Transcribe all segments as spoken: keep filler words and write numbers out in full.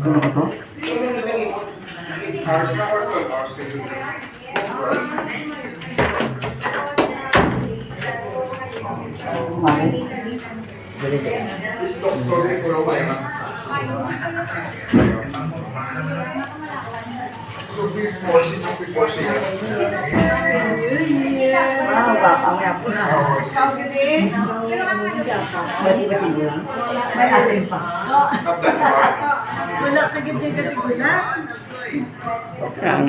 Ano ba to? Mali. Wow, baka may apo na. Bati, bati mo lang. May asin pa. Wala ka gid dyan, gati ko na. Ang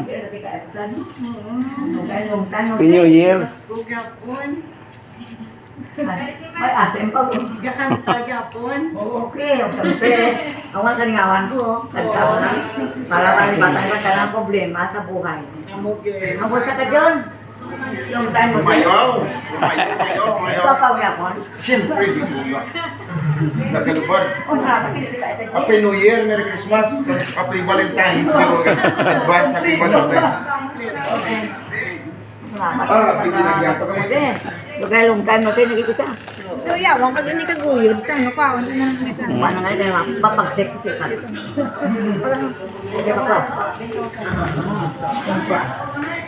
Long time no New see. Year. Mas ko gapon. May asin pa po. Gakanta gapon. Oo, okay. Siyempre, ang mga kalingawan ko, oh. Kanta ko na. Para malibatay ka ng problema sa buhay. Amo gid. Mabuhay ka, John. Long time no see. Umayaw. Umayaw, umayaw, umayaw. Ikaw pa, umayaw ko. Siyempre, di ko yun. Nagkalubad. Oh, salamat. Happy New Year, Merry Christmas, Happy Valentine's. Advance, Happy Valentine's. Okay. Salamat. Ah, pwede na yan. Pwede. Lugay, long time no see, nakikita. Pero yawa, pag hindi ka guyod, sa ano pa, ano na lang sa Wala nga kayo, mapapagsik ko siya.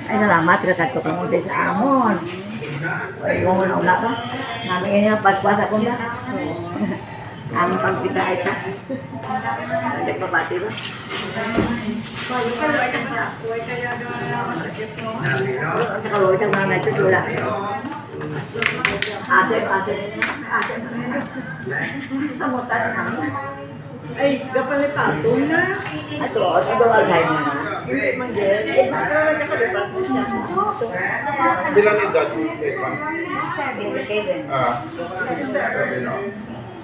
Ay, salamat, kakadto ko mo sa amon. Ay, kung wala, wala ka. Namin ngayon, pagkuha sa kong Ang pagkita ay sa. Nagpapati ba? Ang sa kalawit ang mga nagtutula. Asip, asip. Asip. Kamutan na. Ay, gapalitato na. Ato, ang Alzheimer na. Hindi man din. Eh, baka nakalipat na siya. Bilang edad mo, Stefan? Seventy-seven. Ah. Seventy-seven. Sabi na.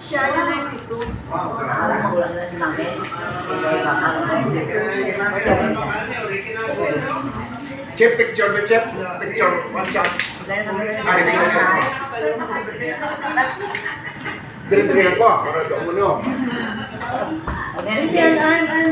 Siya yung ninety-two. Chef, picture mo, Chef. Picture, one shot. Ari, picture. Dire, dire ako, para doon mo, no? Kasi ang, ang, ang,